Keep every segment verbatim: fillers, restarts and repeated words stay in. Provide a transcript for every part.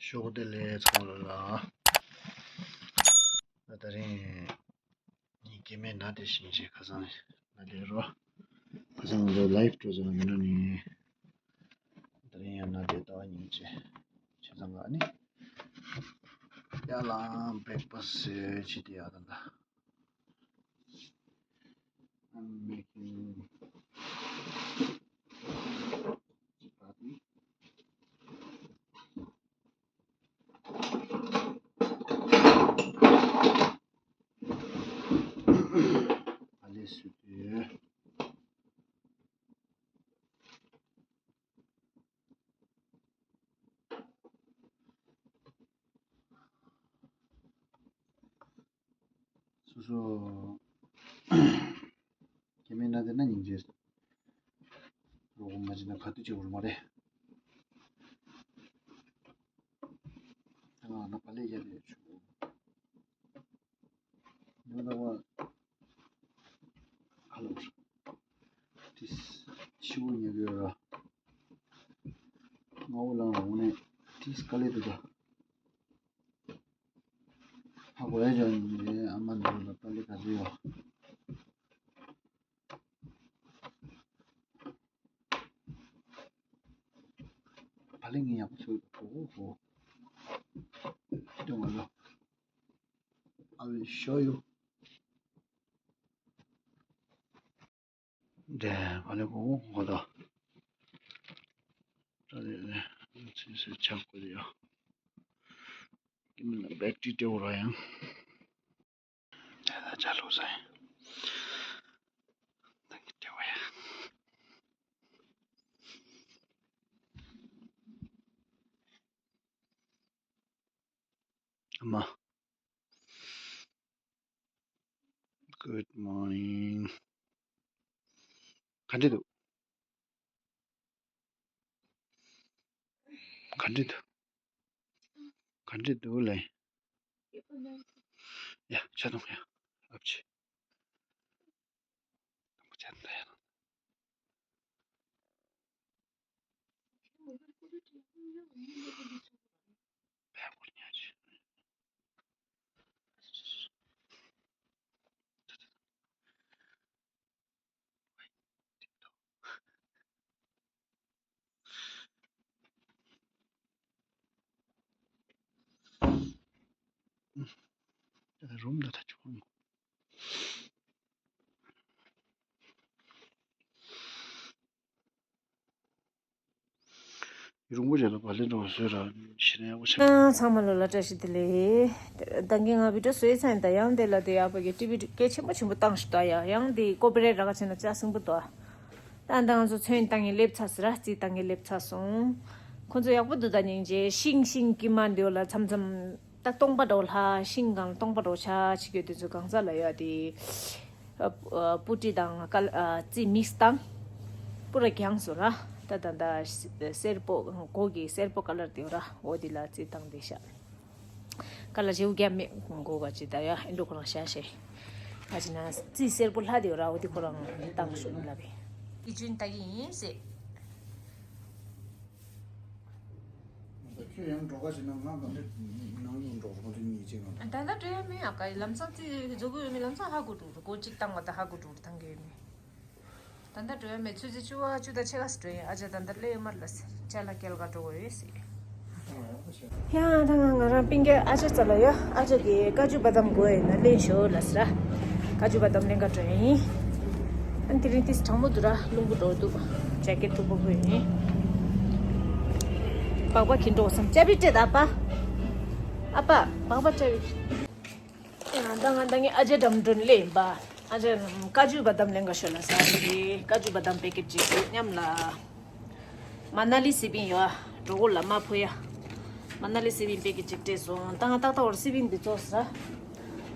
ཞོགས་པ་བདེ་ལེགས་ཚང་མ་ལ། ད་རིང་ངའི་སྐྱེ་དམན་ན་དེ་བཞིན་ཆེ་ཁ་སང་ན་དེ་རོ། ཁ་སང་ང་ཚོ་ལའིབ་འགྲོ་ཟེར་ན་མི་འགྲོ་ནི། ད་རིང་ཡང་ན་དེ་ལྟ་བ་ཉིན་ཆེ་ཆེ་ཚང་ག་ནི། ཡ་ལ་བེག་པ་སི་བྱེད་དེ་ཡ་ད་ད། I'm making chapati. Allez, super. སོ་སོ་སྐྱེ་དམན་ན་དེ་ན་སྙིང་རྗེ། རོགས་མ་བྱེད་ན་ག་དུས་བྱེད་དགོས་མ་རེད། ད་ང་ན་པ་ལས་ཡ་རེད་ཆུ། ཉོ་ད་བ་ཁ་ལོ་ར། ཏིས་ཤི་བོ་ཉོ་གི་ཡོད་ར། ང་འོ་ལང་ར་འོ་ནས་ཏིས་དཀའ་ལས་འདུག་ད། ཧ་གོ་ཡ་ཅང་ཨ་མ་འདི་ལ་ཏ་ལི་ག་ཚོད་ཡོད། བ་ལི་ངས་ཡག་པོ་ཚོད་འོ་ཧོ། ཁྱི་དང་ང་ལོ། I will show you. འདྲེ་བ་ལེ་གོ་གོ་དོ། ད་རེ་རེ་ཚིག་སེ་ཆག་གོ་ཡོ། ཀི་མི་ན་བེག་ཏི་ཏེ་འོ་ར་ཡང་། ད་ལོ་ཟེ་ད་གི་ཏེ་བ་ཡ། ཨ་མ། Good morning. ག་འདྲ་འདུག་ག་འདྲ་འདུག་ག་འདྲ་འདུག་ལེ། ཡ་ཆ་ཏོང་ཡ་ཨབ་ཆི། དང་པོ་ཆ་ཏོང་ཡ། རུམ་ད་ད་ཆུང་། རུང་བོ་རེད་ལ་བ་ལེན་འགྲོ་བ་བཟོས་ར་ཤི་ན་ཡག་པོ་ཆགས། ཚང་མ་ལོ་ལ་བཀྲ་ཤིས་བདེ་ལེགས། ད་གིན་ང་བི་ཌིའོ་བཟོས་ཚར་ཡིན། ད་ཡང་དེ་ལ་དེ་ཡག་པོ་གི་ཊི་ཝི་སྐད་ཆེན་པོ་ཆེན་པོ་བཏང་ཞིག་ད་ཡ་ཡང་དེ་ཀོ་པི་རའེ་ཊི་རག་ཆེ་ན་ལྕགས་སྲིན་པོ་དོ། ད་ད་ང་ཚོ་ཚོན་བཏང་ངེ་སླེབས་ཚར་ཟེར་ར་རྩིས་བཏང་ངེ་སླེབས་ཚར་སོང་། ཁོ་ཚོ་ཡག་པོ་འདུག་ད་སྙིང་རྗེ་ཤིང་ཤིང་ཀི་མ་འདི་ལ་མཚམས་མཚམས། ད་སྟོང་པ་འགྲོ་ལྷ་ཤིང་གང་སྟོང་པ་འགྲོ་ཆ་ཆི་གྱོད་དེ་ཚོ་གང་ས་ལ་ཡོད་དེ། ཨ་ཨ་སྤུ་གྲི་དང་ཀ་ལ་ཨ་རྩི་མིག་སི་དང་། པུ་ར་གྱང་སོ་ར། ད་ད་ད་སེར་པོ་གོ་གི་སེར་པོ་ཀ་ལར་དེ་ར་འོ་དེ་ལ་རྩི་དང་དེ་ཤ། ཀ་ལར་ཞེའུ་རྒྱ་མེད་གོ་ག་ཅི་ད་ཡ་ཨེ་འགྲོ་ཁོ་རང་ཤ་ཤེ། ད་ཅི་ན་རྩི་སེར་པོ་ལྷ་དེ་ར་འོ་དེ་ཁོ་རང་དང་ཤོ་ལ་བེ། ཀི་ཅུན་ད་གི་ཡིན་སེ། ཁྱོད་ཡང་འགྲོ་ག་ཞིག་ན་ང་ག་འདྲ་ནང་ཡིན་འགྲོ་རོགས་འདྲ་གཉིས་ཅིག་ང་། ད་ལྟ་འགྲོ་ཡ་མེད་ཨ་ཀ་ལམ་སང་ཙི་འཛུགས་ཡོད་མེད་ལམ་སང་ཧ་གོ་འགྲོ་རུ་གོ་གཅིག་བཏང་བ་ད་ཧ་གོ་འགྲོ་རུ་བཏང་གི་ཡོད་མེད། ད་ལྟ་འགྲོ་ཡ་མེད་ཚོད་ཚོད་བཅུ་བ་བཅུ་དང་ཕྱེད་ཀ་སི་འགྲོ་ཡིན་ཨ་ཅག་ད་ལྟ་སླེབས་ཡོད་མ་རེད་ལ་སེ་ཅ་ལག་སྐྱེལ་ག་འགྲོ་གི་ཡོད་སེ། ཡང་ད་ང་ང་རང་སྤུན་ཀྱག་ཨ་ཅག་རྩ་ལ་ཡོད། ཨ་ཅག་གིས་ཀ་ཅུ་བ་དམ་དགོས་ཡིན་ན་ལེན་ཤོག་ལ་ཟེར། ཀ་ཅུ་བ་དམ་ལེན་ག་འགྲོ་ཡིན། ཨ་དེ་རིང་ཏིས་གྲང་མོ་འདུག་ར་རླུང་བུ་འགྲོ་འདུག་ཇེ་ཀེ་ཊི་མཐུག་པོ་གོན་ཡིན། སྦག་སྦག་གིན་འགྲོ་བསམ་ཅ་བི་སྤྲད་ད་པ། ཨ་པ་སྦག་སྦག་ཅ་བི། ཡང་ད་ང་ད་ངའི་ཨ་ཅག་འགྲམ་མགྲོན་སླེབས་ཡིན་པ། ཨ་ཅག་ཀ་ཅུ་བ་དམ་ལེན་ག་ཤོག་ལ་ཟེར་གི་ཀ་ཅུ་བ་དམ་པེ་ཀེ་ཊི་ཅིག་མཉམ་ལ། མ་ན་ལི་སི་པིན་ཡོད། གྲོད་ཁོག་ལ་མ་ཕོ་ཡ། མ་ན་ལི་སི་པིན་པེ་ཀེ་ཊི་གཅིག་སྤྲད་སོང་། ད་ང་ཏག་ཏག་བར་སི་པིན་འདི་ཚོ་ཟ།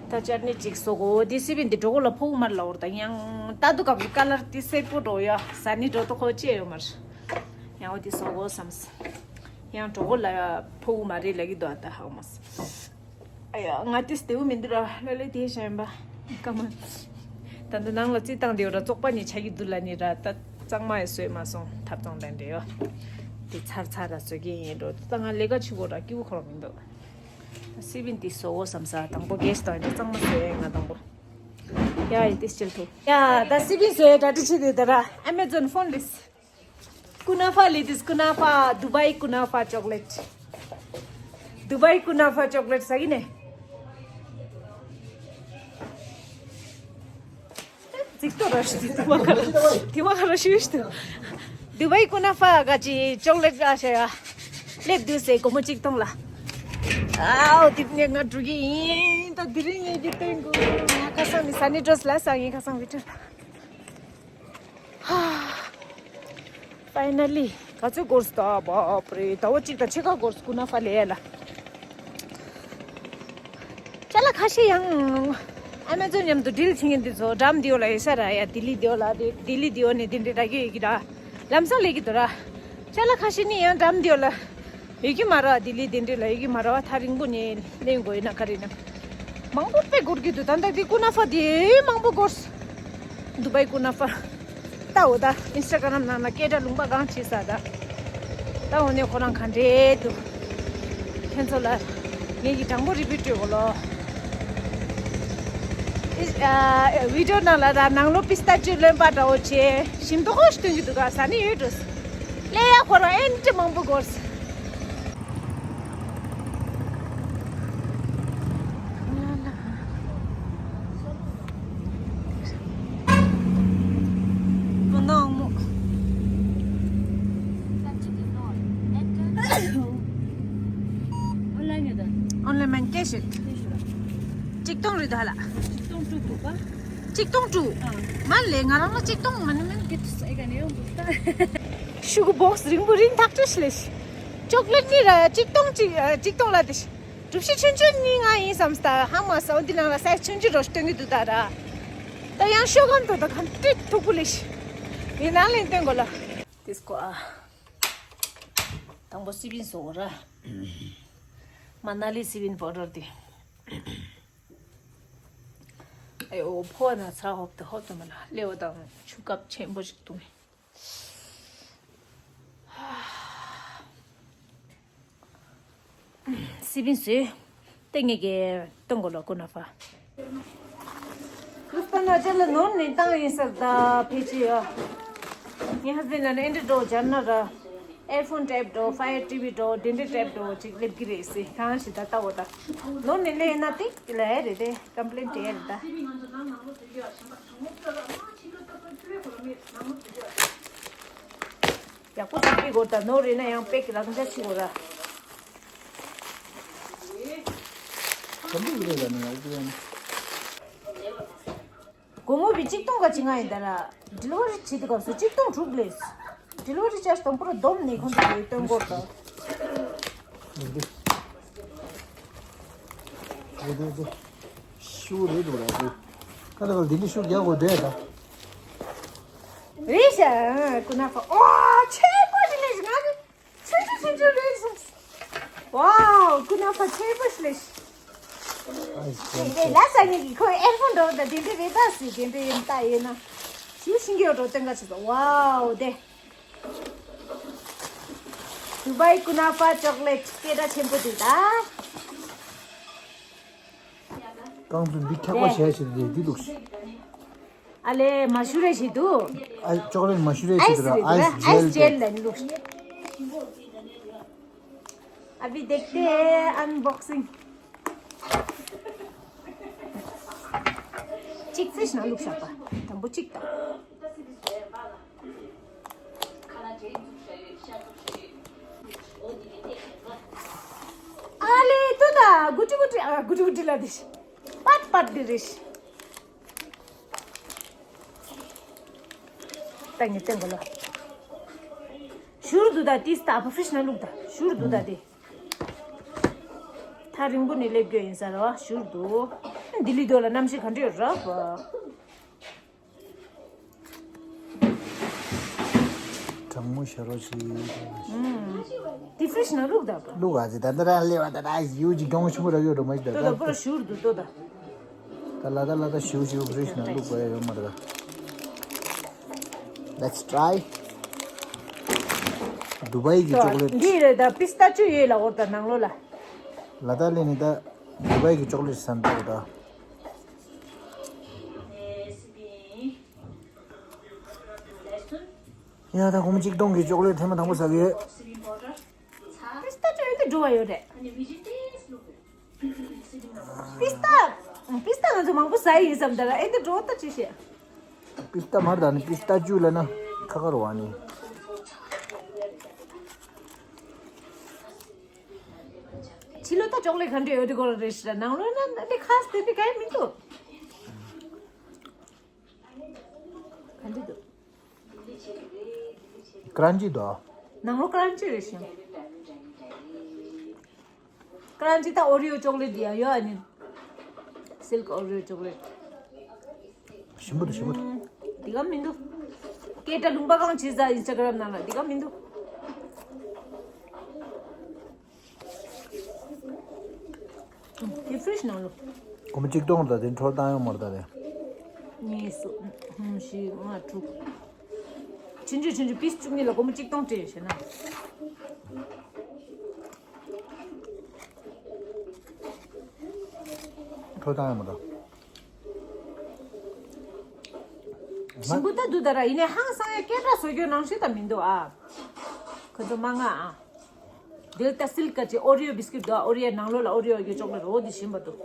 ད་ཅར་ནི་གཅིག་བཟོ་གོ་འདི་སི་པིན་འདི་གྲོད་ཁོག་ལ་ཕོག་མར་ལ་འོར་ད་ཡང་ད་དུ་གབ་ཀ་ལར་འདི་སེར་པོ་འགྲོ་ཡ་ཟ་ནི་འགྲོ་ཏོ་ཁོ་ཅེ་ཡོད་མར། ཡང་འོ་འདི་བཟོ་གོ་བསམ། ཡང་གྲོད་ཁོག་ལ་ཕོག་མ་རེད་ལ་གི་དོ་ད་ཧག་མ་སི། ཨ་ཡ་ང་དེ་སྟེའུ་མི་འདུག་ར་ལ་ལེ་དེ་གཞན་པ་ཀ་མ། ད་འདི་ནང་ལ་རྩི་བཏང་དེ་ར་བཙོག་པ་ནི་ཆ་གི་འདུག་ལ་ནི་ར་ད་གཙང་མ་ཡི་སོས་མ་སོང་ཐབ་ཚང་ལྡན་འདྲེ་ཡོ། ཚར་ཚར་ར་བཟོ་གི་ཡིན་འགྲོ། ད་ང་ལས་ཀ་བྱེད་དགོས་ར་སྐྱིད་པོ་ཁོ་རང་མི་འདུག། ད་སི་བིན་དེ་བཟོ་དགོས་བསམ་ས། དང་པོ་གེ་སི་དང་དེ་གཙང་མ་བཟོ་ཡ་ཡིན། ང་དང་པོ་ཡ་ཡི་དེ་སྤྱིར་ཐུག་ཡ། ད་སི་བིན་བཟོ་ཡ་གྲ་སྒྲིག་བྱེད་དུས་ད་ར་ཨེ་མེ་ཛོན་ཕོན་ལིས། ཀུ་ན་ཧྥ་ལི་དིས། ཀུ་ན་ཧྥ། དུ་བའི་ཀུ་ན་ཧྥ་ཅོག་ལེ་ཊི། དུ་བའི་ཀུ་ན་ཧྥ་ཅོག་ལེ་ཊི་ཟ་གི་ནས། ཙིག་ཏོ་ར་ཤི་དུ་མ་ཁ་ར་དུ་མ་ཁ་ར་ཤི་ཤི་དུ། དུ་བའི་ཀུ་ན་ཧྥ་ག་ཅི་ཅོག་ལེ་ཊི་ཨ་ཤ་ཡ། སླེབས་དུས་སེ་སྒོར་མོ་གཅིག་སྟོང་ལ། ཨའོ་དེ་ནས་ང་འགྲོ་གི་ཡིན། ད་དེ་རིང་ངས་ཀྱི་སྟོན་དགོས། ང་ཁ་སང་ནི་ས་ནི་ཌོ་སི་ལ་སང་ཡིན། ཁ་སང་བི་ཏྲ་ལ། ཧ། ཕའི་ན་ལི། ག་ཚོད་འགོར་སོང་། ད་བབ་རེད། ཟླ་བ་གཅིག་དང་ཕྱེད་ཀ་འགོར་སོང་། ཀུ་ན་ཧྥ་ལས་ལ། ཅ་ལག་ཁ་ཤས་ཡང་ཨ་མེ་ཛོན་མཉམ་དུ་ཌིལ་བྱེད་མཁན་དེ་ཚོ་འགྲམ་དེའོ་ལ་ཡོད་ས་ར་ཡ། ལྡི་ལི་དེའོ་ལ་དེ་ལྡི་ལི་དེའོ་ནས་དེ་འདྲས་རག་གི་ཡོད་ཀྱི་ར། ལམ་སང་ལས་ཀྱི་འདུག་ར། ཅ་ལག་ཁ་ཤས་ནི་ཡང་འགྲམ་དེའོ་ལ། ཡོད་ཀྱི་མ་རེད། ལྡི་ལི་དེ་འདྲས་ལ་ཡོད་ཀྱི་མ་རེད། ཐག་རིང་པོ་ནས་ལེན་དགོས་ཡིན་ན་ག་རེ་ཡིན་ན། མང་པོ་དཔེ་འགོར་གྱི་འདུག། ད་ལྟ་དེ་ཀུ་ན་ཧྥ་དེ་མང་པོ་འགོར་སོང་། དུ་བའི་ཀུ་ན་ཧྥ། ལྟ་འོ་ད་ཨིན་སི་ཊ་གྷ་རམ་ནང་ལ་སྐད་སྒྲ་ལུང་པ་གང་བྲིས་ས་ད། ལྟ་འོ་ནས་ཁོ་རང་ག་འདྲས་འདུག། ཁྱེད་ཚོ་ལ་ངེད་ཀྱི་དྲང་པོ་རི་བིའུ་སྤྲོད་གོ་ལོ། ཨ་བི་ཌི་ཡོ་ནང་ལ་ད་ནང་ལོ་པི་སྟ་ཅུ་རློན་པ་འདྲ་བོ་བྱས་ཞིམ་མདོག་ཁ་ཤས་སྟོན་གྱི་འདུག་ག། ཟ་ནི་ཡོད་འགྲོ། ཀླད་ཡག་ཁོ་རང་ཨེ་འདྲ་མང་པོ་འགོར་སོང་། ཨོན་ལན་མེད་ད། ཨོན་ལན་མེད་སྐད་ཤེད། གཅིག་སྟོང་རེད་ད་ལ། གཅིག་སྟོང་དྲུག་འདུག་ག། གཅིག་སྟོང་དྲུག་ཨ། མ་ལས་ང་རང་ལ་གཅིག་སྟོང་མ་ནི་མིན་གི་དུ་ས་ཨེ་ག་ནས་ཡོང་འདུག་ད། ཤུ་གུ་བོག་སི་རིང་པོ་རིང་ཐག་ཆོད་ལས། ཅོག་ལེ་ཊི་གཉིས་ར་གཅིག་སྟོང་གཅིག་ཨ། གཅིག་སྟོང་ལ་དེ། གྲུ་བཞི་ཆུང་ཆུང་གཉིས་ང་ཡིན་བསམ་སྟ། ཧ་མ་སོང་། འདི་ནང་ལ་སའི་ཛི་ཆུང་ཆུང་རོ་སྟོན་གི་འདུག་ད་ར། ད་ཡང་ཤོག་སྒམ་དོ་ད་ག་འདྲས་མཐུག་པོ་ལས། ཡིན་ནང་ལེན་སྟོན་དགོས་ལ། དེ་སྐོ་ཨ། དང་པོ་སི་བིན་བཟོ་དགོས་ར། མ་ན་ལི་སི་བིན་པོ་ཌར་དེ། ཨེ་འོ་ཕོ་ན་ཚ་ཧོབ་ཏེ་ཧོབ་ཏེ་མ་ལ་སླེ་བ་དང་ཆུ་ཀབ་ཆེན་པོ་ཞིག་བཏུང་། སི་བིན་སི། ཏེ་ངེ་གེ་ཏོང་གོ་ལོ་ཀུ་ན་ཧྥ། ཀུ་སྟ་ན་ཅ་ལ་ནོར་ནས་བཏང་ཡིན་ས་ད་ཕལ་ཆེར་ཡ། ངའི་ཧ་སི་བེན་ལ་ནི་ཨེ་འདྲ་འགྲོ་སྦྱར་ན་ར། ཨེར་ཕོན་ཊའིབ་འགྲོ། ཕ་ཡར་ཊི་ཝི་འགྲོ། དེ་འདྲ་ཊའིབ་འགྲོ་ཅིག་སླེབས་ཀྱི་རེད་ཟེར། གང་ཞིག་ད་ལྟ་འོ་ད། ནོར་ནས་སླེབས་ན་ཏིག་ལ་ཡ་རེད་དེ། ཀམ་པི་ལེན་བྱེད་ཡ་རེད་ད། ཡག་པོ་ཞིག་སྐྱེ་དགོས་ད། ནོར་རེད་ན་ཡང་པེག་གི་ལག་འཇལ་བྱེད་དགོས་ར། སྒོར་མོ་བི་གཅིག་སྟོང་ག་ཅི་ང་ཡིན་ད་ར། ཌི་ལི་ཝ་རི་བྱེད་དུས་སྐབས་སུ་གཅིག་སྟོང་དྲུག་ལས། ཌི་ལི་ཝ་རི་ཅར་ཇི་དང་པོ་ར་བསྡོམས་ནས་ཁོང་ཚོ་གིས་སྟོན་དགོས་ད། ཤུ་རེད་འདུག་ར་འདུག། ཁ་ལ་ཁ་ལ་འདི་འདྲ་ཤུ་རྒྱག་དགོས་བསྡད་ད། རེད་ཤག། ཀུ་ན་ཧྥ། ཨོ་ཆེ་པོ་ཞིག་ལས་ང་གི་ཆུང་ཆུང་ཆུང་ཆུང་རེད་སོང་། ཝའོ་ཀུ་ན་ཧྥ་ཆེ་པོ་ཞིག་ལས། དེ་དེ་ལ་ས་ངེད་ཀྱི་ཁོའི་ཨེར་ཕོན་འདྲ་བོ་ད་དེ་འདྲ་རེད་ད་ཟེར། དེ་འདྲ་ཡིན་ད་ཡིན་ན་ཞུ་ཤིང་གི་འོག་འགྲོ་སྟོན་ག་བྱེད་དོ། ཝའོ་དེ། དུ་བའི་ཀུ་ན་ཧྥ་ཅོག་ལེ་ཊི་སྐད་གྲགས་ཆེན་པོ་དེ་ད། རྐང་བཙུགས་འདི་ཁྱག་པ་བྱས་བྱས་འདི་འདི་འདུག། ཨ་ལེ་མ་ཞུ་རེ་ཞིག་འདུག། ཨ་ཅོག་ལེ་མ་ཞུ་རེ་ཞིག་ཨའི་སི་འདུག་ར། རེད་ཨའི་སི་ཨའི་སི་ཇེལ་ཇེལ་ལ་འདུག། अभी देखते हैं अनबॉक्सिंग। གཅིག་ཚེས་ནང་བླུགས་བཞག་པ། དང་པོ་གཅིག་དང་། ཨ་ལེ་ཏོ་ད་གུ་ཏི་གུ་ཏི་ཨ་གུ་ཏི་གུ་ཏི་ལ་དེ་ཤི་པད་པད་དེ་རེ་ཤི། ཏང་ངེ་ཏེང་གོ་ལོ། ཞུར་དུ་ད་ཏིས་ད་ཕོ་ཕིཤ་ན་ལུག་ད་ཞུར་དུ་ད་དེ། ཐག་རིང་པོ་ནས་སླེབས་རྒྱུ་ཡིན་ས་ར་བ་ཞུར་དུ། ལྡི་ལི་དོ་ལ་གནམ་གཤིས་ག་འདྲ་ཡོད་ར་བ། གྲང་མོ་ཞེ་དྲག་ཅིག། ཨུམ། ཏི་ཕིཤ་ན་ལུག་ད་པ། ལུག་ཨ་ཙི་ད་ད་ར་ལེ་བ་ད་ད་ཡུ་ཅི་གྱོང་ཆུང་ར་ཡོད་ར་མ་ཅི་ད་ད་ད་པ་ར་ཞུར་དུ་ཏོ་ད། ད་ལ་ད་ལ་ད་ཞུ་ཞུ་ཕིཤ་ན་ལུག་པ་ཡོད་མ་ར་ད། Let's try. དུ་བའི་གི་ཅོག་ལེ་ཊི། འདི་རེད་ད། པི་སྟ་ཅུ་ཡོད་ལ་འོ་ད་ནང་ལོགས་ལ། ལ་དྭགས་ལ་ནི་ད་དུ་བའི་གི་ཅོག་ལེ་ཊི་ཟེར་འདུག་ད། ཡ་ད་སྒོར་མོ་གཅིག་སྟོང་གི་ཅོག་ལེ་ཊི་ཐེངས་མ་དང་པོ་ཟ་གི་ཡོད། པི་སྟ་ཅུ་ཨེ་འདི་འགྲོ་བ་ཡོད་རེད། པི་སྟ། པི་སྟ་ང་ཚོ་མང་པོ་ཟ་ཡི་ཡིན་བསམ་ད་ལ་ཨེ་འདི་འགྲོ་ད་ཅི་ཤེས། པི་སྟ་མར་དང་ནི་པི་སྟ་ཅུ་ལ་ན་ཁ་ཁ་རུ་བ་ནི། ཕྱི་ལོ་ད་ཅོག་ལེ་ཊི་ག་འདྲ་ཡོད་དེ་གོ་རེ་ཤི་ནང་ལོ་ན་ནི་ཁ་སྟེ་འདི་ག་ཡི་མི་འདུག་ག་འདི་འདུག་ཀ་རན་ཅི་དོ། ནང་ལོ་ཀ་རན་ཅི་རེད་ཤིང་། ཀ་རན་ཅི་ད་ཨོ་རི་ཡོ་ཅོག་ལེ་ཊི་འདི་ཡ་ཡོད་ཨ་ནི། སིལ་ཀི་ཨོ་རི་ཡོ་ཅོག་ལེ་ཊི། ཞིམ་པོ་འདུག་ཞིམ་པོ་འདུག་འདི་ག་མི་འདུག་སྐད་སྒྲ་ལུང་པ་གང་བྱེད་ས་ཨིན་སྟ་གྷ་རམ་ནང་ལ་འདི་ག་མི་འདུག་འདི་ཕི་རིཇ་ནང་ལོ། སྒོར་མོ་གཅིག་སྟོང་ལ་དེ་འཕྲོར་བཏང་ཡོང་མར་ད་རེད། གཉིས་གསུམ་བཞི་ལྔ་དྲུག་ཆུང་ཆུང་ཆུང་ཆུང་པིས་བཅུ་གཉིས་ལ་སྒོར་མོ་གཅིག་སྟོང་སྤྲད་ཡོད་ཤེ་ན། འཕྲོ་བཏང་ཡོང་མ་ད། ཞིམ་པོ་ད་འདུག་ད་ར་ཡིན་ནའི་ཧང་སང་ཡ་སྐད་སྒྲ་བཟོ་རྒྱུ་ནང་བཞིན་ད་མི་འདུག་ཨ། ཁོ་ཚོ་མ་ང་ཨ། འདིར་ད་སིལ་ཀ་ཅེ་ཨོ་རི་ཡོ་བིས་ཀིཊ་འདུག་ཨ། ཨོ་རི་ཡོ་ནང་ལོགས་ལ་ཨོ་རི་ཡོ་གི་ཅོག་ལེ་ཊི་འོ་འདི་ཞིམ་པ་འདུག་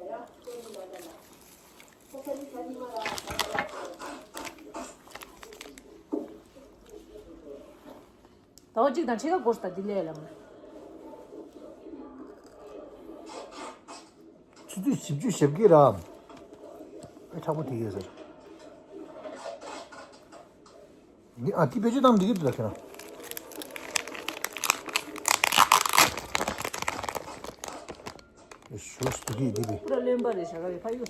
ཟླ་བ་གཅིག་དང་ཕྱེད་ཀ་འགོར་སོང་ད་འདི་ལས་ལ། ཆུ་ཚོད་བཞི་བཅུ་ཞེ་བརྒྱད་ར། ཨེ་མཁྲེགས་པོ་དེ་ཡོད་ཟེར། འདི་ཨ་དེ་བེད་སྤྱོད་བཏང་འགྲིག་གི་འདུག་ད་ཁྱེད་རང་། ཞོ་སྟུ་གི་འདི་བི། པུ་ར་ལེན་པ་རེད་ཤ་ག་བི་ཕ་ཡུ།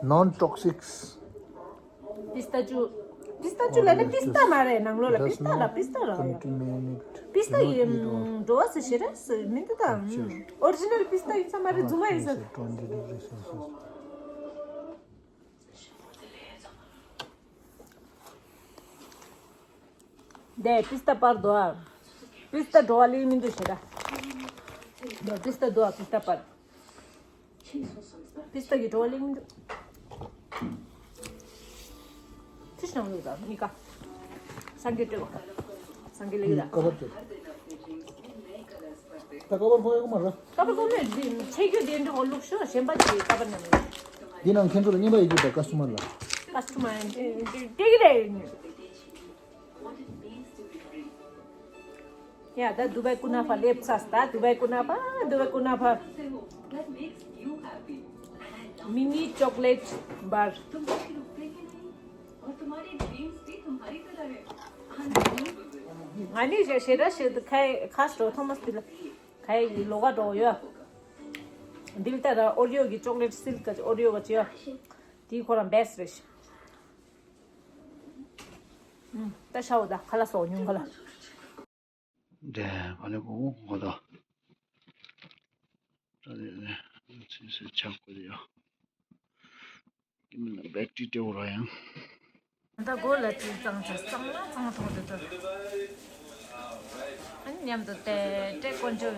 Non toxics. པིས་ཏ་ཅུ། པིས་ཏ་ཅུ་ལ་ནི་པིས་ཏ་མ་རེད། ནང་ལོགས་ལ་པིས་ཏ་ལ་པིས་ཏ་ར་ཡ། པིས་ཏ་ཡི་འགྲོ་བ་ཟེར་ཞེ་ར་ཟེར་མི་འདུག་ད། ཨོ་རི་ཇི་ནལ་པིས་ཏ་ཡིན་ས་མ་རེད། རྫུན་མ་ཡིན་ས། དེ་པིས་ཏ་པར་དོ་ཨ། པིས་ཏ་འགྲོ་བ་ལེགས་མི་འདུག་ཞེ་དྲག་དེ་པིས་ཏ་དོ་ཨ། པིས་ཏ་པར། པིས་ཏ་གི་འགྲོ་བ་ལེགས་མི་འདུག་ཚིག་ནང་ལུགས་དང་གཉིས་ཀ། སངས་རྒྱས་སྤྲོད་པ། སངས་རྒྱས་ལེགས་དང་། ཀ་བར་དེ། ད་ཀ་བར་ཕོ་ཡོད་མ་རེད། ཀ་བར་གོ་མེད་འདི་ཆེ་རྒྱུ་དེ་འདྲ་ཧོ་ལུགས་ཤོ་གཞན་པ་ཅིག་ཀ་བར་ཉམས་ཡོད། འདི་ནང་ཁྱེད་ཚོ་ལ་རྔན་པ་ཡོད་རྒྱུ་དང་ཀ་སི་ཊ་མར་ལ། ཀ་སི་ཊ་མར་ཡང་འདི་འདི་འདི་གི་རེད། ཡ་ད་དུ་བའི་ཀུ་ན་ཕ་སླེབས་ཚར། ད་དུ་བའི་ཀུ་ན་ཕ། དུ་བའི་ཀུ་ན་ཕ། མི་ནི་ཅོག་ལེཊ་བར། ང་ནི་ཞེ་ཞེ་དྲག་ཞེ་ཁ་ཁ་སྤྲོ་ཐོ་མ་སྤི་ལ་ཁ་ཡི་ལོ་ག་འགྲོ་ཡོད། འདི་ལྟར་ཨོ་རི་ཡོ་གི་ཅོག་ལེཊ་སིལ་ཀ་ཨོ་རི་ཡོ་ག་ཅི་ཡོད། དེ་ཁོ་རང་བེ་སི་རེད་ཤག་ད་ཤའོ་ད་ཁ་ལ་སོགས་ཉུང་ཁ་ལ། འདྲེ་ཕ་ལེ་གོ་གོ་ད། ད་ལེ་ལེ་ཚིན་སེ་ཆག་གོ་ཡོ། ཀི་མིན་ན་བེ་ཊི་རི་ཏེ་འོ་ར་ཡང་། ད་གོ་ལ་ཚིན་གཙང་ཆ་གཙང་མ་གཙང་མཐོང་དུ་ད། ཨ་ནི་མཉམ་དུ་ཏེ་ཏེ་དཀོན་མཆོག་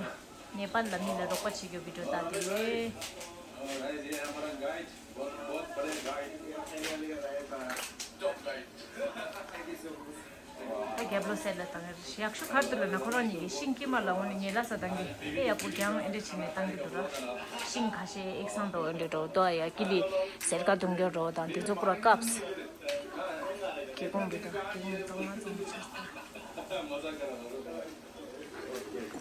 ནེ་པཱལ་ལ་མི་ལ་རོགས་པ་བྱེད་རྒྱུ་བི་ཌིའོ་ད་དེ་ལེ། ད་རྒྱབ་ལོ་སེ་ལ་བཏང་ཡག་ཤོས་ག་རེ་འདུག་ལབ་ན་ཁོ་རང་གཉིས་ཀྱིས་ཤིང་དཀྱིལ་མ་ལ་འོང་ནས་ཉལ་ལ་ས་བཏང་གི་དེ་ཡག་པོ་རྒྱང་ཨེ་འདྲ་བྱས་ནས་བཏང་གི་འདུག་ར། ཤིང་ཁ་ཤས་ཨེག་སང་དོ་ཨེ་འདྲ་འགྲོ་དོ་ཡ་ཀི་ལི་སེར་ཀ་གདོང་རྒྱག་འགྲོ་དང་དེ་ཚོ་པུ་ར་ཀབས། སྒེའུ་ཁུང་གི་དང་སྒེའུ་ཁུང་གཙང་མ་གཙང་མ་ཆགས་སོང་།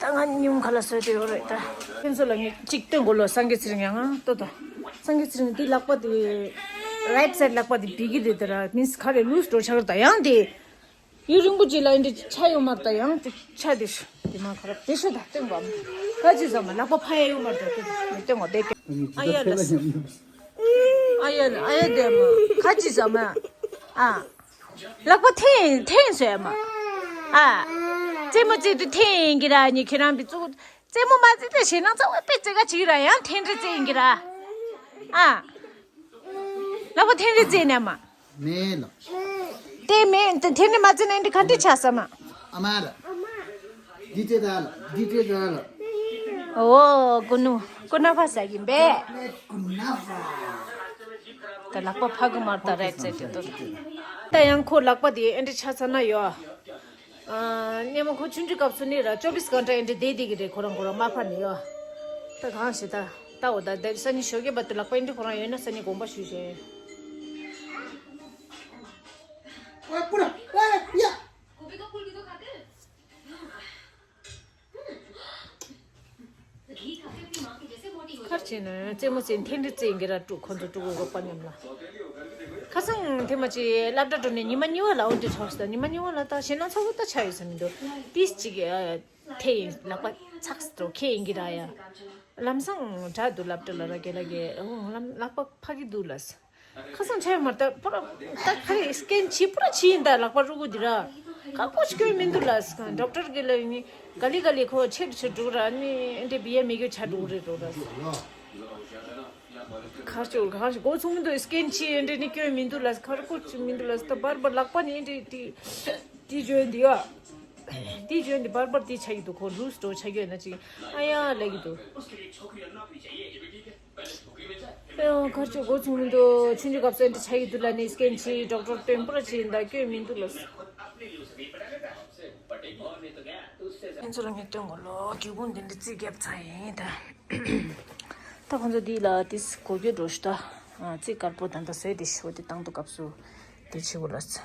ད་ང་ཉུང་ཁ་ལ་བཟོས་ཏེ་ཡོད་རེད་ད། ཁྱེད་ཚོ་ལ་ངས་གཅིག་སྟོན་དགོས་ལོ། སངས་རྒྱས་ཚེ་རིང་ཡང་ང་ལྟོས་དང་། སངས་རྒྱས་ཚེ་རིང་འདི་ལག་པ་དེ་རའིཊ་སའིཌ་ལག་པ་དེ་བི་གི་རེད་དེ་ར་མིན་སི་ག་རེ་ལུས་འགྲོ་ཆགས་རེད་ད་ཡང་དེ། ཡུན་རིང་པོ་ཅིག་ལ་ཨེ་འདྲ་ཆ་ཡོད་མ་རེད་ད་ཡང་དེ་ཆ་དེ་ཤོ་དེ་མ་ཁ་ར་དེ་ཤོ་ད་སྟོན་དགོས་ཨ། ཁ་ཅིག་ཟ་མ་ལག་པ་ཕ་ཡ་ཡོད་མ་རེད་ད་དེ་མི་སྟོན་དགོས་དེ་སྐྱོ། ཨ་ཡ་ལ་ཨ་ཡ་ལ་ཨ་ཡ་དེ་མ་ཁ་ཅིག་ཟ་མ་ཨ། ལག་པ་འཐེན་འཐེན་བཟོས་མ། ཨ། རྩེད་མོ་རྩེ་དུས་འཐེན་གི་ར་ནི་ཁྱེད་རང་གི་གཙུག་རྩེད་མོ་མ་རྩེ་དེ་ཞེད་སྣང་ཚ་བོ་དཔེ་རྩེ་ག་ཅིག་ར་ཡང་འཐེན་རེ་རྩེ་ཡིན་གི་ར། ཨ། ལག་པ་ཐེངས་རེ་རྩེ་ནས་མ། མེད་ལ། དེ་མེད་དེ་ཐེངས་རེ་མ་རྩེ་ན་འདི་ག་འདྲ་ཆགས་ས་མ། ཨ་མ་ལ། འདི་རྩེ་ད་ལ། འདི་རྩེ་ད་ལ། ཨོ་ཀུ་ནུ་ཀུ་ན་ཕ་ཟ་གིན་པས། ཀུ་ན་ཕ། ད་ལག་པ་ཕ་གི་མར་ད་རེད་ཟེར་དེ་ཏོ། ད་ཡང་ཁོ་ལག་པ་དེ་ཨེ་འདྲ་ཆགས་ས་ན་ཡོད། ཨ། སྙེ་མོ་ཁོ་ཆུང་དུས་སྐབས་སུ་ནི་ར་ཅོ་བིས་གྷན་ཊ་ཨེ་འདྲ་བསྡད་བསྡད་ཀྱི་རེད། ཁོ་རང་ཁོ་རང་མ་ཕར་ནས་ཡོད། ད་གང་ཞིག་ད་ལྟ་འོ་ད་ད་སང་ཉིན་ཞོགས་ཀས་བར་དུ་ལག་པ་ཨེ་འདྲ་ཁོ་རང་ཡོད་ན་སང་ཉིན་དགོངས་པ་ཞུ་བྱས། ཁར་བྱས་ན་རྩེད་མོ་རྩེ་འཐེན་འདྲི་རྩེ་འགེ་ར་དཀྲུག་ཁོ་ཚོ་དཀྲུག་གོ་རོགས་པ་མཉམ་ལ། ཁ་སང་དེ་མ་ཅི་སློབ་གྲྭ་འགྲོ་ནས་ཉི་མ་གཉིས་པ་ལ་འོ་དེ་ཆོག་སྟེ་ཉི་མ་གཉིས་པ་ལ་ད་ཞེད་སྣང་ཚ་པོ་ད་ཆགས་ཡོད་ས་མི་འདུག་ཏིས་ཅིག་ཐེ་ཡིན་ལག་པ་ཚགས་སུ་འགྲོ་ཁེ་ཡིན་གྱི་ར་ཡ། ལམ་སང་དྲ་འདུག་སློབ་གྲྭ་ལ་ར་རྒན་ལགས་ཀྱིས་ཨོ་ལམ་ལག་པ་ཕ་གི་འདུག་ལ། ཁ་སང་ཆ་ཡོད་མ་རེད་ད་པུ་ར་ད་ག་རེ་སི་ཀེན་བྱས་པུ་ར་བྱས་ཡིན་ད་ལག་པ་རུ་གུ་འདི་ར། ཁ་ཁོ་ཅི་སྐྱོན་མི་འདུག་ལ་སི་ཀན་ཌོག་ཊར་གི་ལ་ཡིན་ག་ལི་ག་ལི་ཁོ་ཆེད་དུ་ཆེད་འགྲོ་ར་ནི་འདི་བི་ཡ་མི་གི་ཆ་འགྲོ་རེད་འགྲོ་ར། ཁ་ཅོ་ཁ་ཅོ་གོ་ཚུགས་མི་འདུག་སི་ཀེན་བྱས་འདི་ནི་སྐྱོན་མི་འདུག་ལ་ཁ་རུ་ཁོ་ཅི་མི་འདུག་ལ་ད་བར་བར་ལག་པ་ནི་འདི་འདི་འདི་བྱོས་འདི་ཡ། འདི་བྱོས་འདི་བར་བར་འདི་ཆ་གི་འདུག་ཁོ་ལུས་འགྲོ་ཆ་གི་ཡོད་ན་ཅིག་ཨ་ཡ་ལ་གི་འདུག་ཨེ་ཁར་ཆོ་གོ་ཚུགས་མི་འདུག་ཆུང་ཆུང་སྐབས་སུ་འདི་ཆ་ཡི་འདུག་ལ་ནི་སི་ཀེན་བྱས་ཌོག་ཊར་སྟོན་པར་བྱས་ད་སྐྱོན་མི་འདུག་ལ། ཁྱེད་ཚོ་ལ་ངས་སྟོན་གོ་ལོ་སྒེའུ་ཁུང་འདི་འདྲ་རྩིས་རྒྱབ་ཚར་ཡིན་ད། ད་ཁོང་ཚོ་འདི་ལ་ཏིས་གོ་རྒྱུ་འགྲོ་ཤི་ད། རྩིས་དཀར་པོ་ད་ད་བཟོས་དེ་ཤི་བོ་དེ་བཏང་དུ་སྐབས་སུ་དེ་ཆི་བོ་ལ། རྩིས་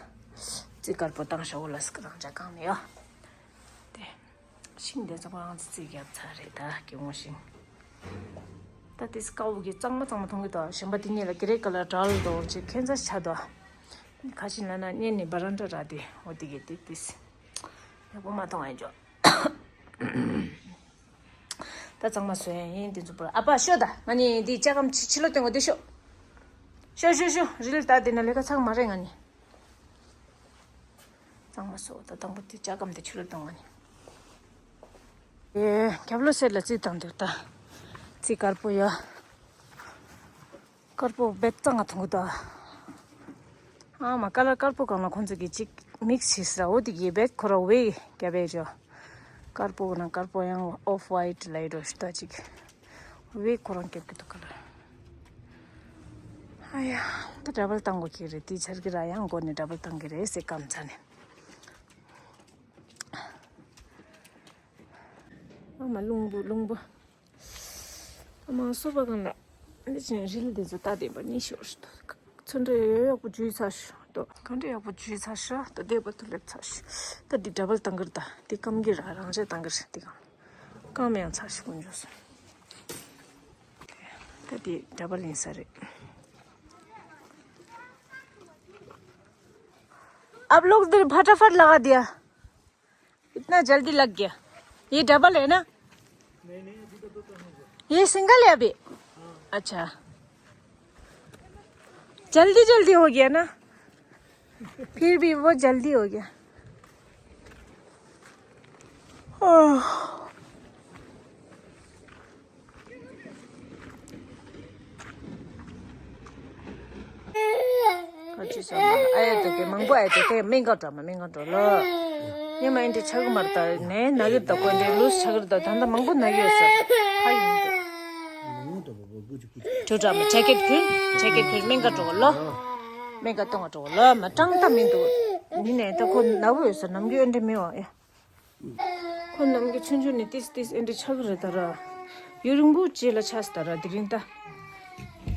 དཀར་པོ་བཏང་ཤ་བོ་ལ་སྐ་རང་ཅག་གང་ནས་ཡོད། དེ། ཤིང་དེ་ཚོ་ཁོ་རང་ཚོ་རྩིས་རྒྱབ་ཚར་རེད་ད་སྐྱེ་བོ་ཤིང་། ད་དེ་སྐ་བོ་གི་གཙང་མ་གཙང་མ་མཐོང་གི་ད་གཞན་པ་དེ་གཉིས་ལ་གི་རེ་ཀ་ལ་གྲལ་དོ་ཅེ་ཁན་ཚ་ཆ་དོ། ཁ་ཤིང་ལ་ན་གཉེན་ནི་བ་རན་ཏྲ་ར་དེ་འོ་དེ་གི་དེ་དེ་སི། ཡག་པོ་མ་མཐོང་ཨེ་འཇོ། ད་གཙང་མ་བཟོ་ཡ་ཡིན་དེ་ཚོ་པོ་ཨ་ཕ་ཤོ་ད་ང་ནི་དེ་ལྕགས་སྒམ་ཕྱི་ཕྱི་ལོ་སྟོན་གོ་དེ་ཤོ། ཤོ་ཤོ་ཤོ་རིལ་ད་དེ་ན་ལས་ཀ་ཚང་མ་རེད་ང་ནི། གཙང་མ་སོ་ད་དང་པོ་དེ་ལྕགས་སྒམ་དེ་ཆུ་ལ་བཏང་བ་ནི། ཨེ་རྒྱབ་ལོ་སེར་ལ་རྩིས་བཏང་འདུག་ད། རྩིས་དཀར་པོ་ཡ། དཀར་པོ་བེད་གཙང་ང་མཐོང་གི་ད། ཨ་མ་ཀ་ལར་དཀར་པོ་གང་ལ་ཁོང་ཚོ་གི་གཅིག་མིག་སི་བྱས་ཟེར་འོ་དེ་གི་བེད་ཁོ་ར་ཝེ་རྒྱབ་བེད་ཅོ། དཀར་པོ་ན་དཀར་པོ་ཡང་ཨོཕ་ཝའིཊ་ལ་ཡི་འགྲོ་ཤི་ད་ཅིག་ཝེ་ཁོ་རང་རྒྱབ་གི་འདུག་ག་ལ། ཨ་ཡ། ད་ཌ་བལ་བཏང་དགོས་ཀྱི་རེད་དེ་ཆར་གི་ར་ཡང་མགོ་ནས་ཌ་བལ་བཏང་གི་རེད་ཟེར་སྐམ་ཚ་ནས། ཨ་མ་རླུང་བུ་རླུང་བུ། ཨ་མ་སོ་པ་གང་ལ། འདི་ཅན་རིལ་འདི་ཚོ་ལྟ་བདེ་པ་ནི་ཤོར་ཤི་ད། ཚོན་འདྲ་ཡོད་ཡག་པོ་འཇུས་ཚར་ཤི་ད། གང་འདྲ་ཡག་པོ་འཇུས་ཚར་ཤི་ད་བདེ་པ་དུ་སླེབས་ཚར་ཤི། ད་འདི་ཌ་བལ་བཏང་གི་རེད་ད་འདི་སྐམ་གི་ར་རང་བྱས་བཏང་གི་རེད་འདི་གང་། རྐང་མ་ཡང་ཚ་ཞིག་ཀུན་འཇོག་སོང་། ད་དེ་ཌ་བལ་ཡིན་ས་རེད། आप लोग इधर फटाफट लगा दिया। इतना जल्दी लग गया। ये डबल है ना? ये सिंगल है अभी। अच्छा। जल्दी जल्दी हो गया ना। फिर भी वो जल्दी हो गया। ओह। ཁ་ཅིག་ཟ་མ་ཨ་ཡ་དེ་གི་མང་པོ་ཨ་ཡ་དེ་དེ་སྨན་ཁང་འགྲོ་མ་སྨན་ཁང་འགྲོ་ལོ། ཉི་མ་ཨེ་འདྲ་ཆག་གི་མར་ད་ནས་ན་གི་ད་ཀོ་ཨེ་འདྲ་ལུས་ཆག་གི་ད་ད་ད་མང་པོ་ན་གི་ཡོད་ས་ཧ་ཡིན་འདུག་ཁྱོད་འདྲ་མ་ཇེ་ཀེད་ཕུལ་ཇེ་ཀེད་ཕུལ་སྨན་ཁང་འགྲོ་ལོ། སྨན་ཁང་གཏོང་བ་འགྲོ་ལོ་མ་གྲངས་ད་མི་འདུག་ཉི་ནས་ད་ཁོ་ན་བུ་ཡོད་ས་ནམ་རྒྱུན་ཨེ་འདྲ་མི་བ་ཡ། ཁོ་ནམ་གྱི་ཆུང་ཆུང་ནས་ཏིས་ཏིས་ཨེ་འདྲ་ཆག་གི་རེད་ད་ར། ཡུན་རིང་པོ་རྗེས་ལ་ཆགས་སོང་ད་ར་དེ་རིང་ད།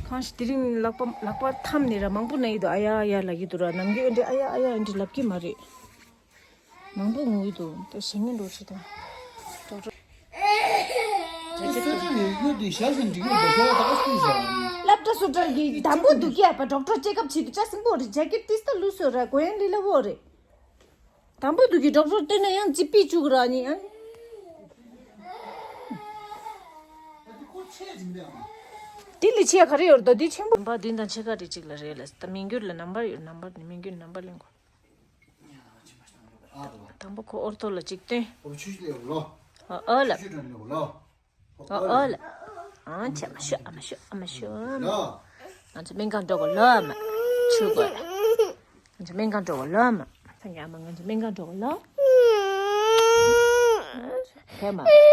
གང་ཞིག་དེ་རིང་ལག་པ་ལག་པ་འཐམས་ནས་ར་མང་པོ་ན་ཡི་འདུག་ཨ་ཡ་ཨ་ཡ་ལབ་ཀྱི་འདུག་ར་ནམ་གྱི་ཨེ་འདྲ་ཨ་ཡ་ཨ་ཡ་ཨེ་འདྲ་ལབ་ཀྱི་མ་རེད། མང་པོ་ངུ་ཡི་འདུག་ད་ཞེ་ངན་འགྲོ་ཞིག་དང་། ཌོག་ཊར། སློབ་གྲྭ་སུ་ཊར་གྱི་དམ་པོ་འདུག་གི་ཨ་པ་ཌོག་ཊར་ཅེག་ཨབ་བྱེད་དུས་ཅག་སྲིན་པོ་རེད་ཇེ་ཀེད་ཏིས་ད་ལུས་སོ་ར་གོ་ཡན་ལི་ལ་བོ་རེད། དང་པོ་དུ་གི་ཌོག་ཊར་བསྟན་ན་ཡང་ཅི་པི་བཅུག་ར་ནི་ཨ། དེ་ལི་ཆེ་ག་རེ་ཡོད་དོ་དེ་ཆེན་པོ། ནམ་བར་བདུན་དང་ཕྱེད་ཀ་རེ་གཅིག་ལ་རེད་ལ་ད་མི་འགྱུར་ལ་ནམ་བར་ཡོད་ནམ་བར་ནི་མི་འགྱུར་ནམ་བར་ལེན་གོ། དང་པོ་ཁོ་ཨོར་ཐོ་ལ་གཅིག་སྟོན། ཨོ་ཨོ་ལ། ཨོ་ཨོ་ལ། ཨ་ཆ་མ་ཤོ་ཨ་མ་ཤོ་ཨ་མ་ཤོ། ང་ཚོ་སྨན་ཁང་འགྲོ་དགོས་ལོ་ཨ་མ། ཆུ་དགོས། ང་ཚོ་སྨན་ཁང་འགྲོ་དགོས་ལོ་ཨ་མ། སངས་རྒྱས་ཨ་མ། ང་ཚོ་སྨན་ཁང་འགྲོ་དགོས་ལོ། ཕེབས་མ། ཁྱེད་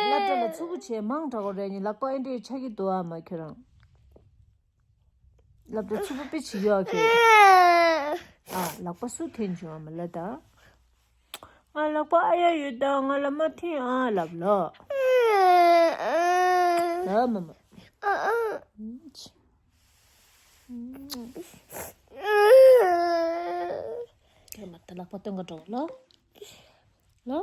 སློབ་གྲྭ་ལ་ཚུགས་པོ་བྱས་མང་དྲགས་པ་རེད། ནི་ལག་པ་ཨེ་འདྲས་ཆགས་ཀྱི་འདུག་ཨ་མ་ཁྱོད་རང་། སློབ་གྲྭ་ཚུགས་པོ་དཔེ་བྱེད་ཡོད་ཁྱོད། ཨ་ལག་པ་སུ་འཐེན་བྱུང་ཨ་མ་ལ་ད། ང་ལག་པ་ཨ་ཡ་ཡོད་ད་ང་ལ་མ་འཐེན་ཨ་ལབ་ལོ། ལ་མ་མ། ཁྱོད་མ་ད་ལག་པ་སྟོན་ག་འགྲོ་ལོ། ལོ།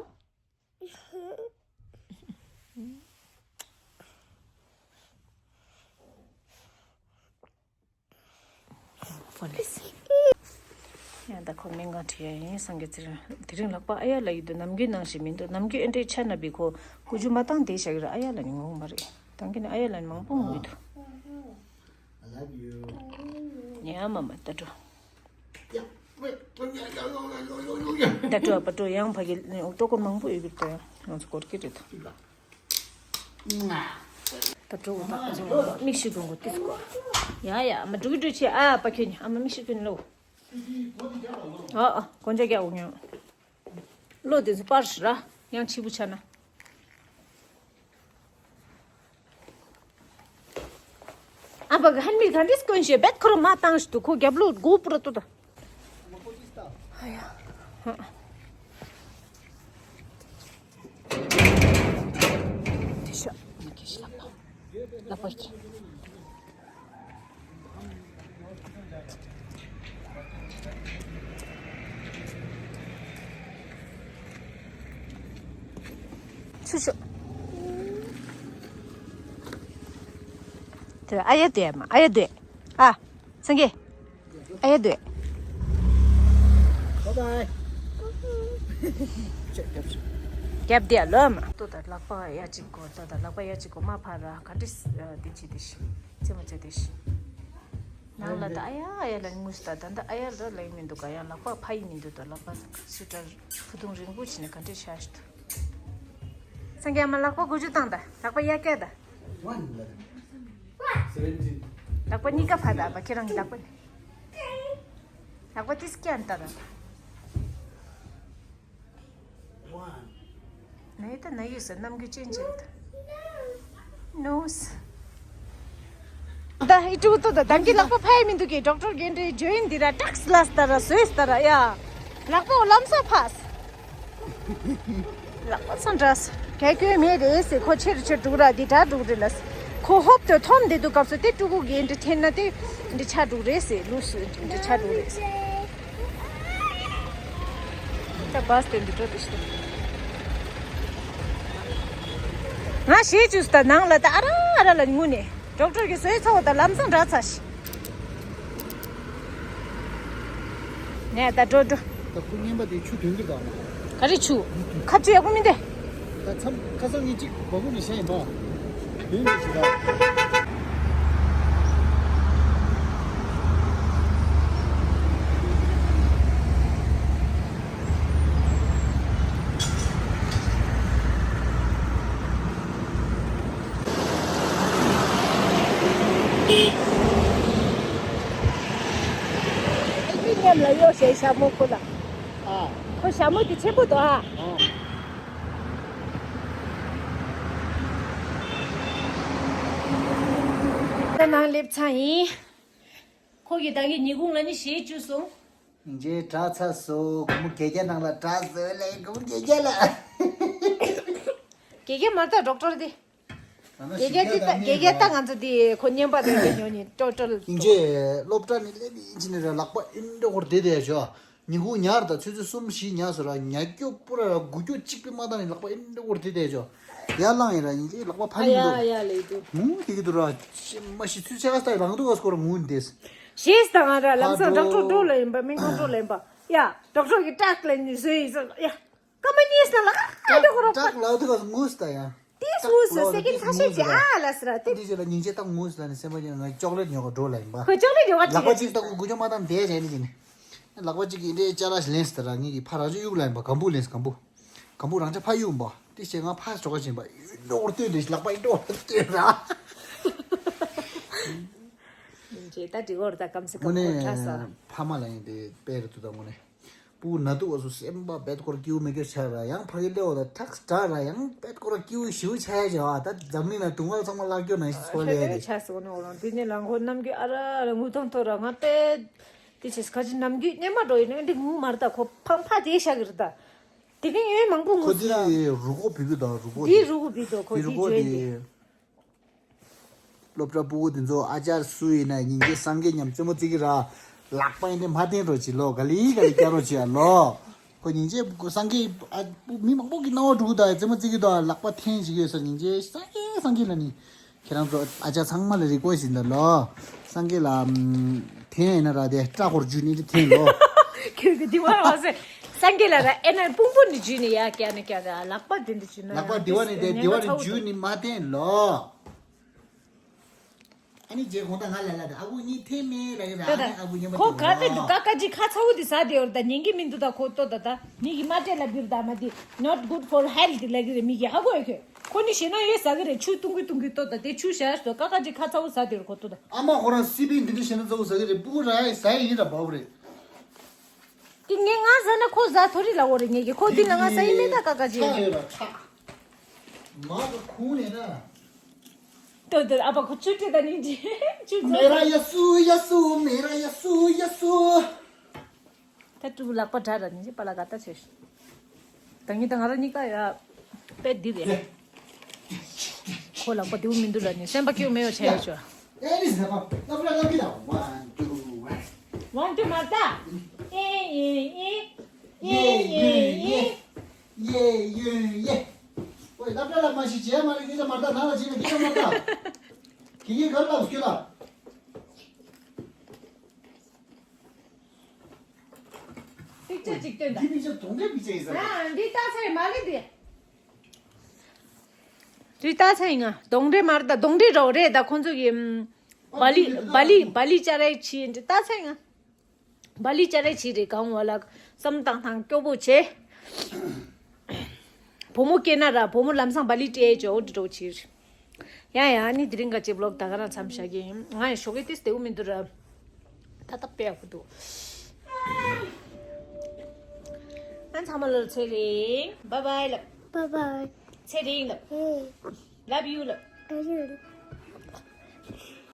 ཧྥོན་ལས། ཡང་ད་ཁོ་སྨན་ཁང་ཁྲིད་ཡ་ཡིན། སངས་རྒྱས་ཚེ་རིང་དེ་རིང་ལག་པ་ཨ་ཡ་ལ་ཡོད་དུས་ནམ་རྒྱུན་ནང་བཞིན་མི་འདུག་ནམ་རྒྱུན་ཨེ་འདྲའི་ཆ་ན་བི་ཁོ་ཀུ་ཅུ་མ་བཏང་བསྡད་བཞག་གི་རེད། ཨ་ཡ་ལ་ནི་ངོ་མ་རེད། ད་གིན་ནི་ཨ་ཡ་ལ་ནི་མང་པོ་ངུ་གི་འདུག I love you. ཉལ་མ་མ་ད་འགྲོ། ད་འགྲོ་པ་འགྲོ། ཡང་ཕ་གི་ཀྲོ་ཀོ་མང་པོ་ཡོད་གི་འདུག་ཡང་ང་ཚོ་སྐོར་གི་རེད་ད། ད་འགྲོ་གོ་ད་ཁོ་ཚོ་མིག་ཤེལ་གོན་གོ་ཏིས་གོ། ཡ་ཡ་ཨ་མ་འགྲོ་གི་འགྲོ་ཆེ། ཨ་པ་ཁྱོད་ནི་ཨ་མ་མིག་ཤེལ་གོན་ལོ། ཨ་ཨ་གོན་ཆ་རྒྱག་འོང་ཡང་། བློ་དེ་ཚོ་པར་ཞིག་ར། ཡང་ཕྱི་པོ་ཆ་ན། ཨ་ཕ་གི་ཧན་མིར་ག་འདྲས་སྐོན་ཞེས་བེད་ཁོ་རང་མ་བཏང་ཞིག་ཏུ་ཁོ་རྒྱབ་ལོག་སྒོ་པུ་ར་ཏོ་ད། ཨ་ཡ། དེ་ཤ་མ་གི་ཤ་ལག་པ། ལག་པ་ཀྱི། ཆུ་ཆུ། དེ་ཨ་ཡ་དེ་མ་ཨ་ཡ་དེ། ཨ། སངས་རྒྱས། ཨ་ཡ་དེ། Bye bye. རྒྱབ་དེ་ལོ་མ། ལྟོ་ད་ལག་པ་ཡ་གཅིག་གོ་ལྟོ་ད་ལག་པ་ཡ་གཅིག་གོ་མ་ཕར་ར་ག་འདྲི་དེ་བྱེད་དེ་ཤི། ཚེ་མ་ཚེ་དེ་ཤི། ནང་ལ་ད་ཨ་ཡ་ཨ་ཡ་ལ་ངུས་ད་ད་ད་ཨ་ཡ་ལ་ལ་ཡིན་མི་འདུག་ག་ཡང་ལག་པ་ཕ་ཡིན་མི་འདུག་ད་ལག་པ་སུ་ད་ཕུ་ཐུང་རིང་པོ་བྱས་ནས་ག་འདྲི་ཤ་ཤི་ད། སངས་རྒྱས་མ་ལག་པ་དགུ་བཅུ་བཏང་ད་ལག་པ་ཡ་སྐྱ་ད། Seventeen. ལག་པ་གཉིས་ཀ་ཕ་ད་པ་ཁྱེད་རང་གི་ལག་པ་ནི། ལག་པ་ཏིས་སྐྱ་ད་ད། ནའི་ད་ན་ཡོད་ས་རྣམ་འགྱུར་ཅན་ཅན་ད། ནོས། ད་ཨི་ཏུ་ཏུ་ད་དམ་གྱི་ལག་པ་ཕ་ཡི་མི་འདུག་གི་ཌོག་ཊར་རྒན་འདྲེ་ཇོ་ཡིན་འདི་ར་ཀྲག་སི་ལ་སི་ད་ར་སོས་ད་ར་ཡ། ལག་པ་ལམ་ས་ཕ་སི། ལག་པ་ཚང་འདྲ་སི། གལ་སྐྱོན་མེད་རེད་ཟེར་ཁོ་ཆེར་ཆེར་འདུག་ར་འདི་དྲ་འདུག་རེད་ལ་སི། ཁོ་ཧོབ་ཏུ་འཐོམ་བསྡད་འདུག་སྐབས་སུ་དེ་ཕྲུ་གུ་རྒན་འདྲེ་འཐེན་ན་དེ་འདི་ཆ་འདུག་རེད་ཟེར་ལུས་སུ་འདི་ཆ་འདུག་རེད་ཟེར། ད་བས་དེ་འདི་འགྲོ་དེ་ཤི། ང་ཞེས་བཅུས་ད་ནང་ལ་ད་ཨ་ར་ཨ་ར་ལ་ངུ་ནས་ཌོག་ཊར་གྱི་བཟོས་ཚ་བོ་ད་ལམ་སང་འདྲ་ཚ་ཤི། ནས་ད་འགྲོ་འགྲོ། ད་ཁུ་ངན་པ་དེ་ཆུ་དོན་གྱི་དང་། ག་རེ་ཆུ། ཁ་ཆུ་ཡག་པོ་མི་འདུག་ད་མཚམས་ཁ་སང་ངས་གཅིག་བ་ཁུ་ནས་བཤད་ཡིན་པ། དོན་གྱི་ཞིག་ད། ཨེ་ཀི་མཉམ་ལ་གཡོག་བྱས་ཞྭ་མོ་ཁོ་ལ། ཨ། ཁོ་ཞྭ་མོ་དེ་ཆེན་པོ་འདུག་ཨ། ཨ། ད་ནང་སླེབས་ཚར་ཡིན། ཁོ་གིས་ད་གིན་ཉིན་གུང་ལ་ནི་གཞས་བཅུག་སོང་། ངས་དྲག་ཚར་སོང་། སྒོར་མོ་བརྒྱད་བརྒྱ་ནང་ལ་དྲག་བཟོས་ལས་སྒོར་མོ་བརྒྱད་བརྒྱ་ལ། བརྒྱད་བརྒྱ་མ་རེད་ད་ཌོག་ཊར་དེ། ད་ནི་བརྒྱད་བརྒྱ་དེ་ད་བརྒྱད་བརྒྱ་ད་ང་ཚོ་དེ་ཁོ་བརྙན་པར་དེ་ཉོ་ནི་ཊོ་ཊལ། ངས་སློབ་གྲྭ་ནས་སླེབས་ཡིན་ཕྱིན་ནས་ར་ལག་པ་ཨིན་འདྲ་སྐོར་བསྡད་བསྡད་ཤག་ཉིན་གུང་ཉལ་ད་ཆུ་ཚོད་གསུམ་བཞི་ཉལ་སོང་ར། ཉལ་སྐྱོ་པོ་ར་ར་དགུ་སྐྱོ་གཅིག་པུ་མ་བཏང་ནས་ལག་པ་ཨེ་འདྲ་བོར་དེ་བསྡད་ཆོག་ཡར་ལངས་ཡིན་ར་ཡིན་ལག་པ་ཕ་ཡིན་འདུག་ཨ་ཡ་ཡ་ལེ་འདུག་ཧུང་དེ་གི་འདུག་ར། མ་ཤི་ཚུལ་ཆེ་ག་ས་རང་འདུག་ག་སྐོར་ངུ་འདེས། ཞེས་དང་ང་ར་ལམ་སང་ཕ་ཌོག་ཊར་འགྲོ་ལ་ཡིན་པ་སྨན་ཁང་འགྲོ་ལ་ཡིན་པ་ཡ་ཌོག་ཊར་གི་ཀྲག་ལ་ནི་བཟོས་ཡིན་ཟེར་ཡ། སྐར་མ་གཉིས་ལ་ལ་ཨ་འདྲ་ཁོ་ར་ཀྲག་ལ་འདུག་ག་ངུས་ད་ཡ། ཏིས་ངུས་སོ་སེ་ཀེན་ཁ་ཤས་ཀྱི་ཨ་ལ་སི་ར་ཏེ། འདི་རྗེས་ལ་ཉིན་བྱེད་ད་ངུས་ལ་ནི་སེམས་པ་ཉོ་ང་ཅོག་ལེ་ཊི་ཉོ་ག་འགྲོ་ལ་ཡིན་པ། ཁོས་ཅོག་ལེ་ཊི་ཉོ་ག་ལག་པ་གཅིག་ད་ཁོ་དགུ་ཅོག་མ་བཏང་བསྡད་བྱས་ནི་ཅི་ནི། ལག་པ་གཅིག་གིས་འདྲེ་ཅ་ལག་ཞིག་ལེན་སི་ད་ར་ངེད་ཀྱི་ཕ་རང་ཅོ་གཡུག་ལ་ཡིན་པ་གམ་བུ་ལེན་སི་གམ་བུ། གམ་བུ་རང་ཅག་ཕ་གཡུག་པ། ཏི་ཞེ་ང་ཕ་ཅོག་ག་ཅིན་པ་ཡུལ་འགྲོ་བར་ལྟོས་ཏེ་ལག་པ་ཡིན་འགྲོ་བར་ལྟོས་ར། ཡིན་གྱི་ད་འགྲིག་གོ་རེད། ད་གམ་སེ་གམ་དངོས་ཁོ་ཁྲ་ས། གནས་ཕ་མ་ལ་ཡིན་ཏེ་དཔེ་རེད་འདུག་ད་དངོས་གནས། སྤུ་གུ་ན་སྡུག་བ་སུ་སེམས་པ་བེད་སྐོར་སྐྱིའུ་མི་སྐྱོ་ཆ་ར་ཡང་ཕ་གི་ལེའོ་ད་ཁྲག་དྲ་ར་ཡང་བེད་སྐོར་སྐྱིའུ་ཞིའུ་ཆ་ཡ་ཇ་བ་ད་འཛམ་གླིང་ན་དུང་དཀར་ཚང་མ་བརླག་སྐྱོ་ན་ཞིག་ཚོ་ལེ་ཆ་སོང་ནས་འོ་རང་དེ་ནས་ལང་ཁོ་ནམ་རྒྱུན་ཨ་ར་ར་ངུ་ཐང་ཐོ་ར་ང་དཔེ་དེ་ཆེས་ཁ་ཅིག་ནམ་རྒྱུན་སྙེ་མ་འགྲོ་ཡིན་ནས་འདི་ངུ་མར་ད་ཁོ་ཕམ་ཕ་དེ་ཤ་གི་རེད་ད། དེ་གི་ཡོན་མང་པོ་ཁོ་ངུ་སི་ར། དེ་རུ་ཀོ་བི་བི་དང་རུ་ཀོ་དེ་དེ་རུ་ཀོ་བི་དོ་ཁོ་དེ་དེ་རུ་ཀོ་ཇོན་དེ། དེ། སློབ་གྲྭ་སྤུ་གུ་དེ་ཚོ་ཨ་ཅར་སུ་ཡིན་ན་སྙིང་རྗེ་སངས་རྒྱས་ཉམས་རྩེད་མོ་རྩེ་གི་ར། ལག་པ་ཡིན་ཏེ་མ་བསྟན་རོགས་བྱེད་ལོ། ག་ལི་ག་ལི་སྐྱ་རོགས་བྱེད་ཨ་ལོ། ཁོ་སྙིང་རྗེ་སངས་རྒྱས་ཨ་མི་མང་པོ་གི་སྣང་བ་འགྲོ་གི་ད་རྩེད་མོ་རྩེ་གི་ད་ལག་པ་འཐེན་བྱེད་ཀྱི་ཡོད་ས། སྙིང་རྗེ་སངས་རྒྱས་སངས་རྒྱས་ལ་ནི། ཁྱེད་རང་ཚོ་ཨ་ཅག་ཚང་མ་ལ་རི་ཀོ་ཡིན་ད་ལོ། སངས་རྒྱས་ལ་ཨམ་འཐེན་ཡིན་ན་ར་དེ་སྐྲ་ཧོར་རྒྱུ་ནི་དེ་འཐེན་ལོ། ཁྱོད་ཀྱི་དེ་བར་བ་སེ། སངས་རྒྱས་ལ་ར་ཨེ་ན་དཔུང་པོ་ནི་རྒྱུ་ནི་ཡ་ཀྱ་ནི་ཀྱ་ར་ལག་པ་དེ་འདི་རྒྱུ་ན། ལག་པ་དེ་བ་ནི་དེ་དེ་བ་ནི་རྒྱུ་ནི་མ་བསྟན་ལོ། ཨ་ནི་རྗེ་གོང་ད་ང་ལ་ལ་ད་ཨ་བུ་གཉིས་འཐེན་མེད་ལ་གི་ད་ཨ་ནི་ཨ་བུ་གཉིས་མ་ཁོ་ག་ཏེ་འདུག་ཀ་ཀ་ཅི་ཁ་ཚ་བོ་དེ་ཟ་དེ་ཡོར་ད་ཉན་གི་མི་འདུག་ད་ཁོ་ལྟོ་ད་ད་མི་གི་མ་སྤྲད་ལ་བིར་ད་མ་དེ་not good for health ལ་གི་རེད། མི་གི་ཧ་གོ་ཡོད་ཁྱོད། ཁོ་ནི་ཞེ་ན་ཡོད་ཟ་གི་རེད། ཆུ་བཏུང་གི་བཏུང་གི་ལྟོ་ད་དེ་ཆུ་བཞག་ལྟོ་ཀ་ཀ་ཅི་ཁ་ཚ་བོ་ཟ་དེ་ཡོར་ཁོ་ལྟོ་ད། ཨ་མ་ཁོ་རང་སི་པིན་འདི་འདྲ་ཞེ་ན་ཚ་བོ་ཟ་གི་རེད། སྤུ་གུ་ར་ཡི་ཟ་ཡི་ཡིན་ར་བའོ་རེད། དེ་ངས་ང་ཟ་ན་ཁོ་ཟ་ཐོ་རི་ལ་འོ་རེད། ངས་ཀྱི་ཁོ་འདི་ལ་ང་ཟ་ཡི་མེད་ད་ཀ་ཀ་ཅི། ཆག་ཡོད་ར་ཆག་མ་གི་ཁུང་ནས་ན། ཏོ་ཏོ་ཨ་ཕ་ཁོ་ཆུ་ཁྲི་ད་ནི་ཅི་ཆུ་ཚོ། མེ་ར་ཡ་སུ་ཡ་སུ་མེ་ར་ཡ་སུ་ཡ་སུ། ད་ཀྲུ་ལག་པ་དྲ་ར་ནི་ཅི་པ་ལ་ག་ད་ཆེ། ད་ངི་ད་ང་ར་གཉིས་ཀ་ཡ་པད་འདི་རེད། ཁོ་ལག་པ་དེའུ་མི་འདུག་ལ་ནི་སེམས་པ་སྐྱོ་མེ་ཡོ་ཆེ་ཡོ་ཆོ། ཨེ་ནི་ཟེར་བ་ལབ་ལ་ལབ་གི་ལ་ཝན་ཊུ་ཝན། ཝན་ཊུ་མ་ད། ཨེ་ཨེ་ཨེ། ཡེ་ཡེ་ཡེ། ཡེ་ཡེ་ཡེ། ཝེ་ལབ་ལ་ལབ་མ་ཤི་ཇེ་མ་ལི་གི་ལ་མ་ད་ན་ལ་ཇེ་ལ་གི་ལ་མ་ད། གི་གི་གར་ལ་སྐྱོ་ལ། པིག་ཅར་གཅིག་སྟོན་ད། འདི་པིག་ཅར་གདོང་འདྲེ་པིག་ཅར་ཡིན་ས་རེད། ཨ་འདི་ལྟ་ཚེ་མ་ལི་འདི། འདི་ལྟ་ཚེ་ཡིན་ང་གདོང་འདྲེ་མ་རེད་ད། གདོང་འདྲེ་རོ་རེད་ད། ཁོང་ཚོ་གི་ཨམ། བ་ལི་བ་ལི་བ་ལི་ཅ་རའི་ཆི་འདི་ལྟ་ཚེ་ཡིན་ང་། བ་ལི་ཅ་རའི་ཆི་རེད་གང་བ་ལ་བསམ་བཏང་ཐང་སྐྱོ་པོ་བྱེད། བུ་མོ་སྐྱེས་ན་ར་བུ་མོ་ལམ་སང་བ་ལི་སྤྲད་ཅོ་འདྲི་འགྲོ་ཕྱིར། ཡ་ཡ་ནི་དེ་རིང་ག་ཅེ་བློག་ད་ག་རང་མཚམས་བཞག་གི་ཡིན། ང་ཡང་ཞོགས་ཀས་ཏིས་དེའུ་མི་འདུག་ར། ད་ད་པེ་ཡག་པོ་འདུག་ང་ཚང་མ་ལོར་ཚེ་རིང་། Bye bye ལབ། Bye bye. ཚེ་རིང་ལབ། Hey. Love you ལབ། Love you.